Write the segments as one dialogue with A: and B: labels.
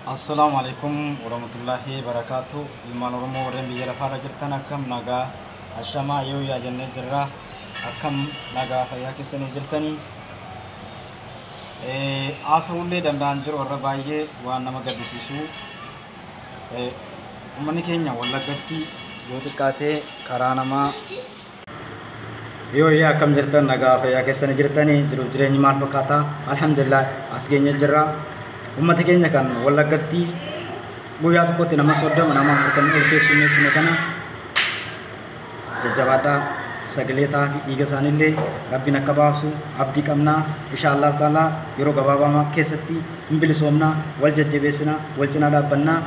A: Assalaamu alaikum warahmatullahi wabarakaatu. Ilmaan Oromoo warreen biyya lafaarra jirtan, akkam nagaa? Ashamaa, yoo yaa jennee jirra. Akkam nagaa, fayyaa keessanii jirtanii? Haasa'ullee danda'an jiru warra baay'ee waan nama gaddisiisu. Uummanni keenya Wallaggatti yoo xiqqaatee karaa namaa. Yoo yaa, akkam jirtan? Nagaa, fayyaa keessanii jirtanii? Jiruuf jireenyi maal fakkaata? Alhamdulillah, as geenye jirra. Uummata keenya kan Wallaggatti guyyaa tokkotti nama 30, nama 40 ol keessummeessine kana jajjabaadhaa, sagalee ta'aa fi dhiiga isaaniillee Rabbiin akka baasu abdii qabnaa. Insha Allah ta'ala yeroo gabaabaa keessatti hin bilisoomnaa. Wal jajjabeessinaa, wal cinaa dhaabbannaa.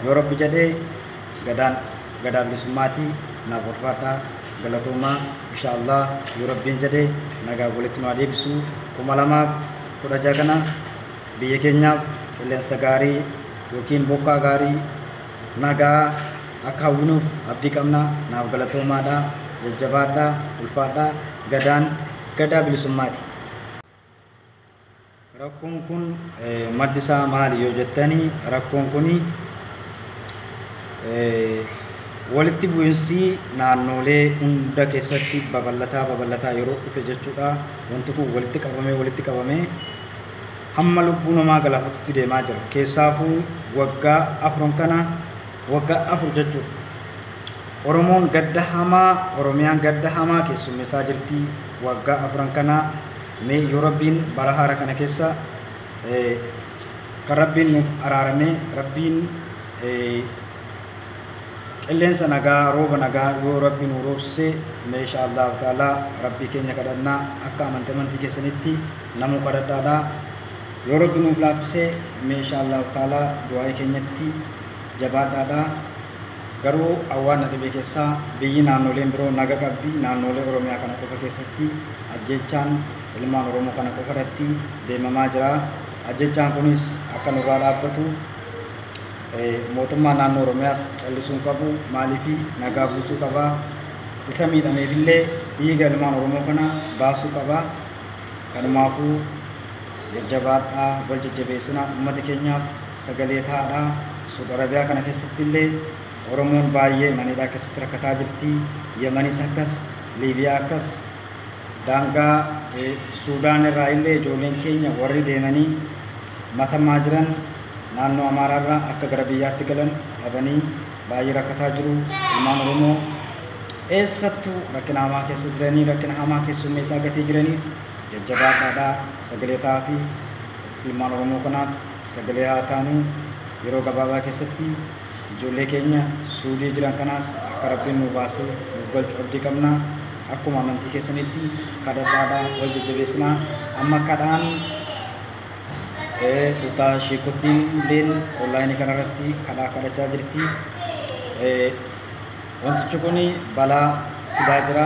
A: Yoo Rabbi jedhee, gadaan gadaa bilisummaatii. Naaf ulfaadhaa, galatoomaa. Insha Allah, yoo Rabbiin jedhee, nagaa walitti nu haa deebisu. 2016 kana biyya keenyaaf qilleensa gaarii yookiin bokkaa gaarii, nagaa akka hawwinuuf abdii qabna. Naaf galatoomaadha, jajjabaadhaa, ulfaadhaa. Gadaan gadaa bilisummaati. Rakkoon kun maddi isaa maali yoo jettanii, rakkoon kun walitti bu'insi naannolee hunda keessatti babal'ataa babal'ataa yeroo dhufe jechuudha. Wanti kun walitti qabamee walitti qabamee hamma lubbuu namaa galaafatutti deemaa jira. Keessaafuu waggaa 4 kana, waggaa 4 jechuudha. Oromoon gadda hamaa, Oromiyaan gadda hamaa keessummeessaa jirti waggaa 4 kana. Mee yoo Rabbiin bara haara kana keessa kan Rabbiin nuuf araaramee, Rabbiin qilleensa nagaa, rooba nagaa yoo Rabbi nu roobsise, mee insha Allahu ta'ala Rabbii keenya kadhannaa. Akka amantii keessanitti namuu kadhadhaadha. Yoo Rabbi nuuf laaffise, mee insha Allahu ta'ala du'aa keenyatti jabaadhaadha. Garuu awwaan na dhibee keessaa biyyi naannoleen biroo naga qabdi, naannolee Oromiyaa kana qofa keessatti ajjechaan ilmaan Oromoo kana qofa irratti deemamaa jira. Ajjechaan kunis akka nurraa dhaabbatu mootummaan naannoo Oromiyaas callisuu hin qabu. Maaliifi nagaa buusuu qaba. Isa miidhameefillee dhiiga ilmaan Oromoo kana baasuu qaba. Kanumaafuu jajjabaadhaa, wal jajjabeessinaa, uummata keenyaaf sagalee ta'aadha. Suudi Arabiyaa kana keessatti illee Oromoon baay'ee maniidhaa keessatti rakkataa jirti. Yemanis akkas, Liibiyaa akkas, daangaa Suudaan irraa illee ijoolleen keenya warri deemanii matamaa jiran naannoo Amaaraarraa akka gara biyyaatti galan dhabanii baay'ee rakkataa jiru. Ilmaan Oromoo eessattuu rakkina hamaa keessa jiranii, rakkina hamaa keessummeessaa gatii jiraniif jajjabaadhaadhaa, sagalee ta'aa fi ilmaan Oromoo kanaaf sagalee haa taanu. Yeroo gabaabaa keessatti ijoollee keenya Suudii jiran kanaas akka Rabbiin nu baasee nuuf galchu abdii qabna. Akkuma amantii keessanitti kadhadhaadhaa, wal jajjabeessinaa. Amma kadhaan kutaa sheekottiin illeen onlaayinii kanarratti kadhaa kadhachaa jirti. Wantichi kun balaa fidaa jira.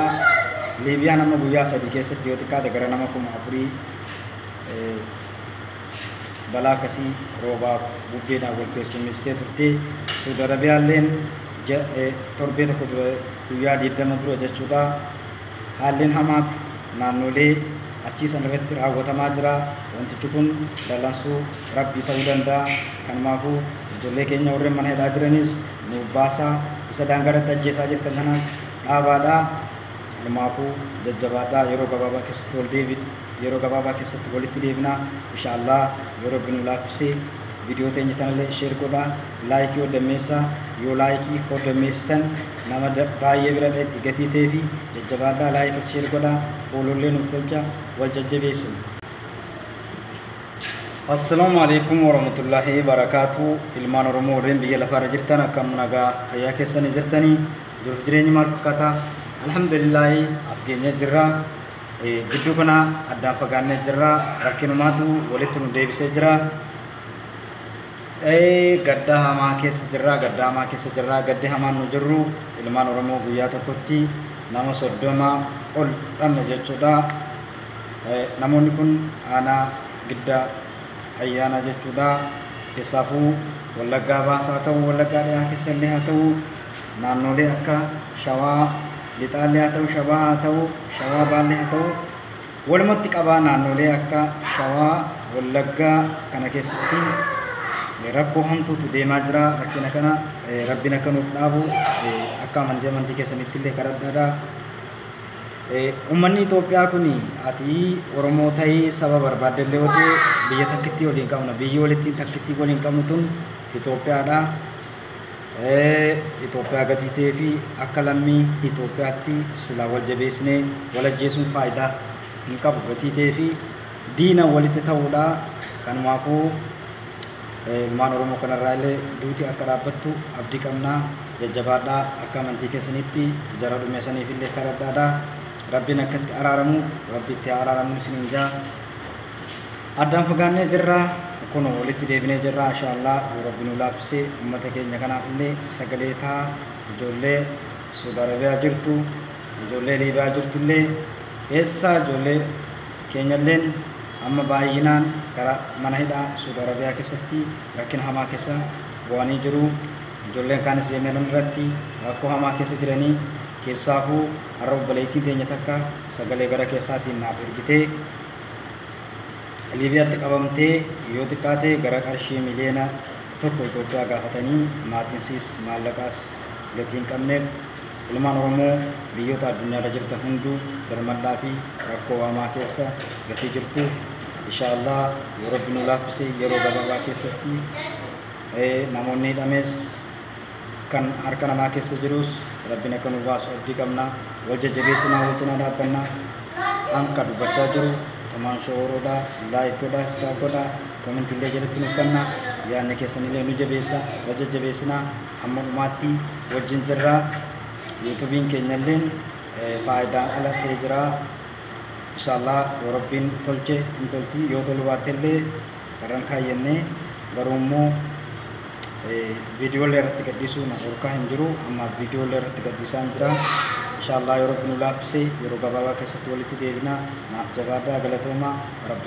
A: Liibiyaan amma guyyaa 3 keessatti yoo xiqqaate gara nama 4000 balaa akkasii roobaaf bubbeedhaan wal keessummeessitee turte. Suudi Arabiyaalleen torbee tokko dura, guyyaa 20 dura jechuudha. Haalleen hamaatu naannolee achii sana irratti raawwatamaa jira. Wantichi kun dallansuu Rabbii ta'uu danda'a. Kanumaafuu ijoollee keenya warreen mana hidhaa jiranis nuuf baasaa. Isa daangaa irratti ajjeesaa jirtan kanaas dhaabaadha. Kanumaafuu jajjabaadhaa, yeroo gabaabaa keessatti wal deebi, yeroo gabaabaa keessatti walitti deebinaa insha Allah yoo Rabbi nu laaffisee. Viidiyoo teenya tanallee share godhaa, laayikii hodammeessaa. Yoo laayikii hodammeessitan nama baay'ee bira dhahetti gatii ta'ee fi jajjabaadhaa, laayikis share godhaa, foolollee nuuf tolcha, wal jajjabeessina. Assalaamu alaikum warahmatullahi wabarakaatu. Ilmaan Oromoo warreen biyya lafaarra jirtan, akkam nagaa, fayyaa keessanii jirtanii? Jiruuf jireenyi maal fakkaata? Alhamdulillaahi, as geenyee jirra. Gidduu kana addaan fagaannee jirra. Rakkinumaatu walitti nu deebisee jira. Gadda hamaa keessa jirra, gadda hamaa keessa jirra. Gaddi hamaan nu jirru ilmaan Oromoo guyyaa tokkotti nama 30 ol dhabne jechuudha. Namoonni kun aanaa Gidda Ayyaana jechuudha. Keessaafuu Wallaggaa Bahaas haa ta'u, Wallaggaa Dhihaa keessa illee haa ta'u, naannolee akka Shawaa Lixaallee haa ta'u, Shawaa haa ta'u, Shawaa Baallee haa ta'u, walumatti qabaa naannolee akka Shawaa, Wallaggaa kana keessatti Rakkoo hamtuutu deemaa jira. Rakkina kana Rabbiin akka nuuf dhaabu akka amantii amantii keessanitti illee kadhadhaadha. Uummanni Itoophiyaa kun ati Oromoo ta'ii saba barbaadde illee yoo ta'e biyya takkittii waliin qabna. Biyyi walittiin takkittii waliin qabnu tun Itoophiyaadha. Itoophiyaa gatii ta'ee fi akka lammii Itoophiyaatti silaa wal jabeessinee wal ajjeesuun faayidaa hin qabu gatii ta'ee fi diina walitti ta'uudha. Kanumaafuu ilmaan Oromoo kanarraa illee duuti akka dhaabbattu abdii qabnaa. Jajjabaadhaa, akka amantii keessanitti jara dhume saniif illee kadhadhaadha. Rabbiin akka itti araaramu, Rabbi itti araaramu isiniin jaa. Addaan fagaannee jirra, kun walitti deebinee jirra. Inshaallah yoo Rabbi nu laaffise uummata keenya kanaaf illee sagalee ta'a. Ijoollee Saudi Arabiyaa jirtu, ijoollee Liibiyaa jirtu illee, eessa ijoollee keenyalleen amma baay'inaan gara mana hidhaa Saudi Arabiyaa keessatti rakkina hamaa keessa bu'anii jiru. Ijoolleen kaanis Yemen irratti rakkoo hamaa keessa jiranii, keessaafuu har'a obboleettiin teenya takka sagalee gara keessaatiin naaf ergitee Liibiyaatti qabamtee yoo xiqqaate gara qarshii 1 miliyoona Itoophiyaa gaafatanii maatiinsiis maallaqaas gatii hin qabneef, ilmaan Oromoo biyyoota addunyaarra jirtan hunduu birmadhaa fi rakkoo hamaa keessa gatii jirtu. Inshaallah yoo Rabbi nu laaffise yeroo gabaabaa keessatti namoonni hidhames kan harka namaa keessa jirus Rabbiin akka nu baasu abdii qabna. Wal jajjabeessinaa, wal cinaa dhaabbannaa. An ka dubbachaa jiru Tamaan Showoroodha. Like godhaa, subscribe godhaa, comment illee jalatti nuuf kennaa, yaadni keessanillee nu jabeessa. Wal jajjabeessinaa, hamma dhumaatti wajjin jirra. YouTubeiin keenyalleen faayidaan ala ta'ee jira. Inshaallah yoo Rabbiin tolche hin tolti, yoo tolu baattellee irran kaayyannee, garuu immoo viidiyoolee irratti gadhiisuu na dhorkaa hin jiru. Amma viidiyoolee irratti gadhiisaa hin jira. Inshaallah yoo Rabbi nu laaffise yeroo gabaabaa keessatti walitti deebina. Naaf jabaadhaa, galatoomaa. Rabbi.